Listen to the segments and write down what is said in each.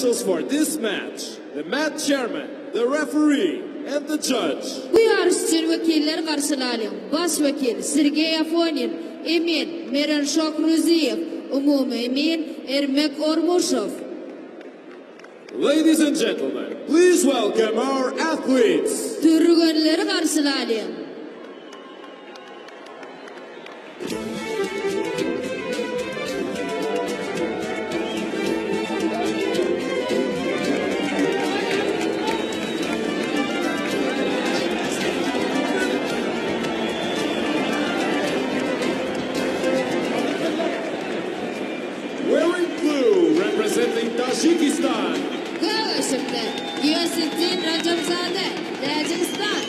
officials for this match, the mat chairman, the referee, and the judge. Bu ýaryş üçin wekilleri garşylalyň, baş wekil, Sergeý Afonin, emin, Merenşok Ruziýew, umumy emin, Ermek Ormuşow. Ladies and gentlemen, please welcome our athletes! Türgenleri garşylalyň! Wearing blue, representing Tajikistan. Göweşikde, Giýosiddin Rajabzade, Täjigistan.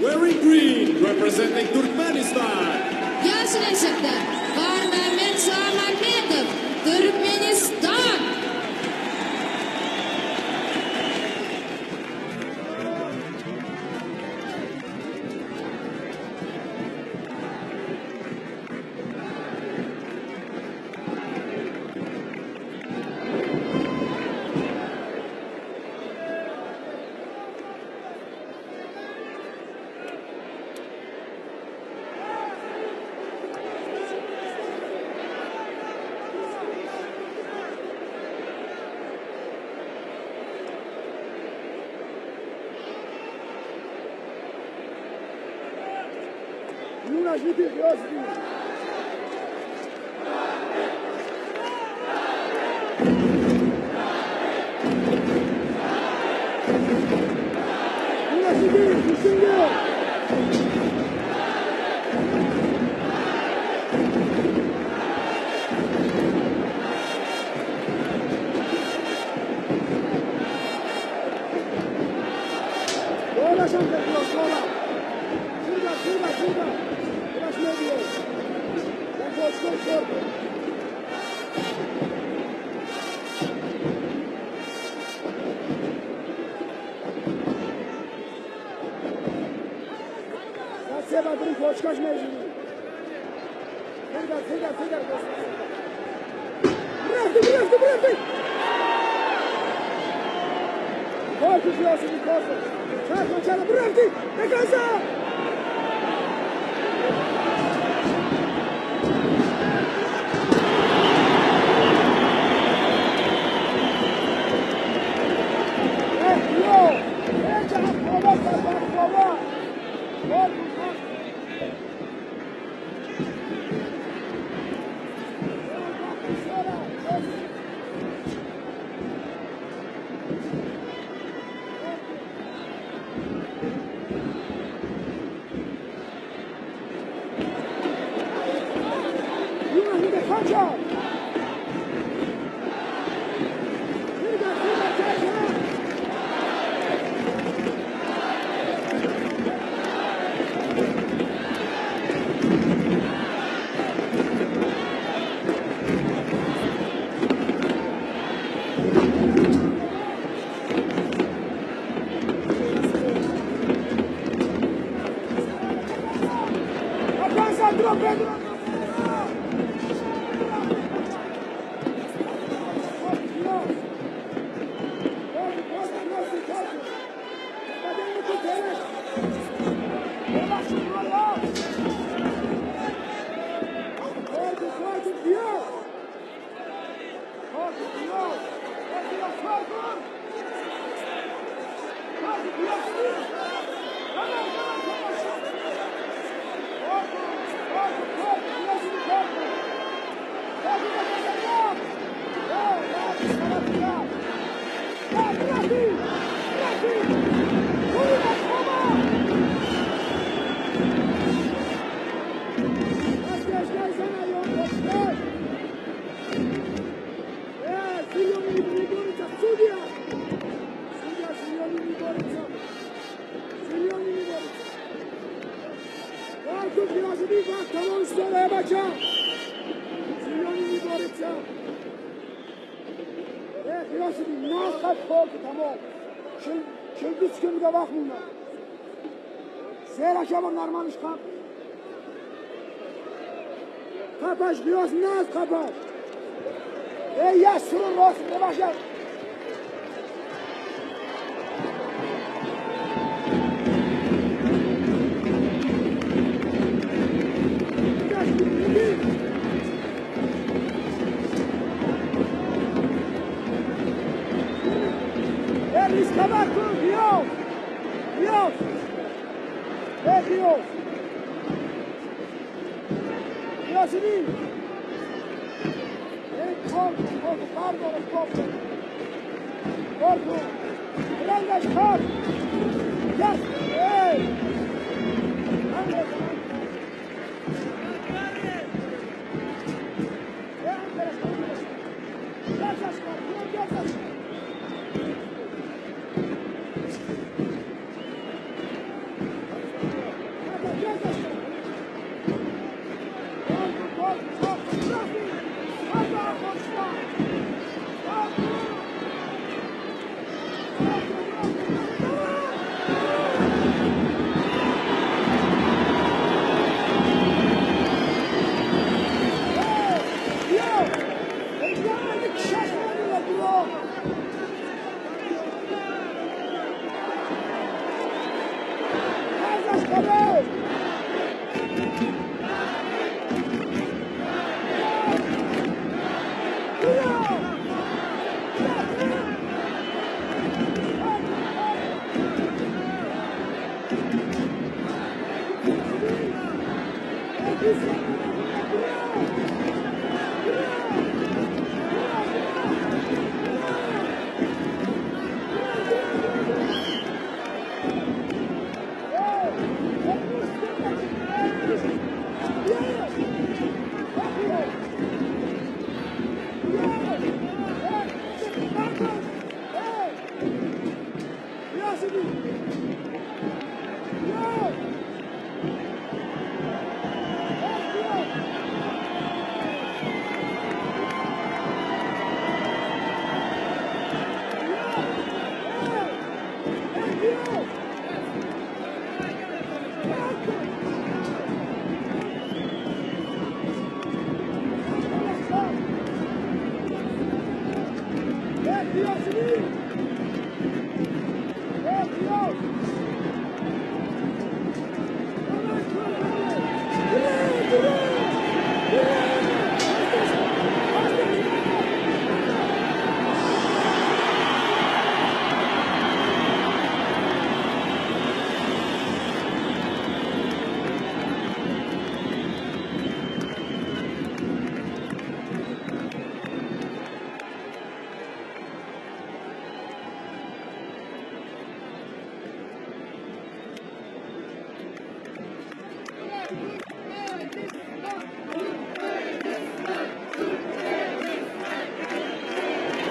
Wearing green, representing Turkmenistan. Ýaşyl eşikde, Barmämmet Şamämmedow, Türkmenistan. Ey ýaş sürün olsun ne başar.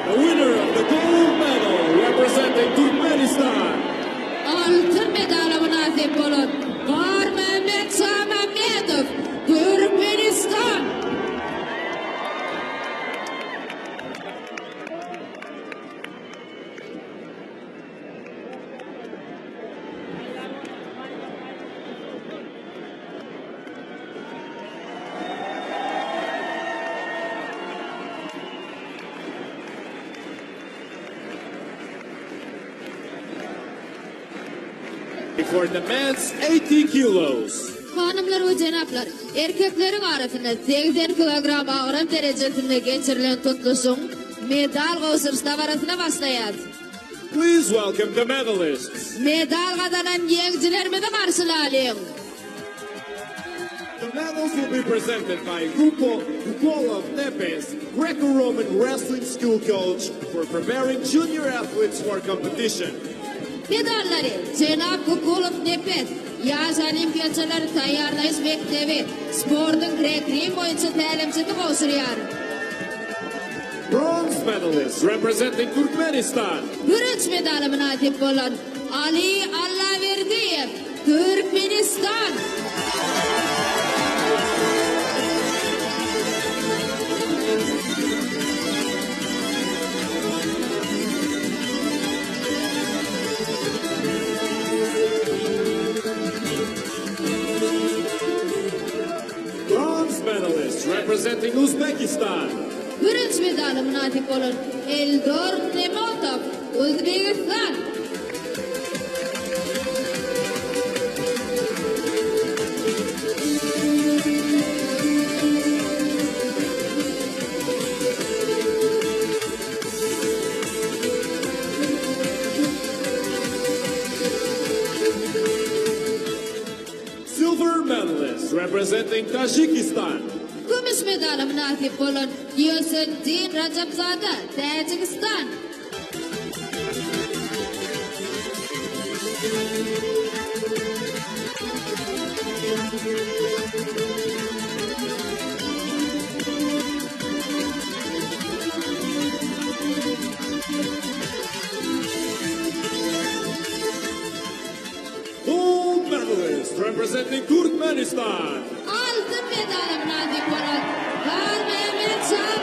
The winner of the gold medal representing Turkmenistan. Altyn medala mynasyp bolan Garmämmet Şamämmedow, Türkmenistan. For the men's 80 kilos. Hanymlar we jenaplar, erkekleriň arasynda 80 kilogram agram derejesinde geçirilen tutluşygyň medal gowşuryş dabarasyna başlaýarys. Please welcome the medalists. Medal gazanan ýeňijilerimizi garşylalyň. The medals will be presented by Gupo Gukolov Nepes, Greco-Roman wrestling school coach for preparing junior athletes for competition. Medallary jenap Gukulow Nepes, Ýaş olimpiýaçylary taýýarlaýyş mekdebi, sportuň grek-rim boýunça tälimçisi gowşurýar. Bronze medalist representing Turkmenistan. Bürünç medala mynasyp bolan Ali Allaberdiýew, Türkmenistan. Bronze medalist representing Uzbekistan. Bürünç medala mynasyp bolan Eldor Nemotow, Özbegistan. Silver medalist representing Tajikistan. Kümüş medala mynasyp bolan Giýoseddin Rajabzada, Täjigistan. Gold medalist representing Turkmenistan. Altyn medala mynasyp bolan Halmämmet Çaryýew.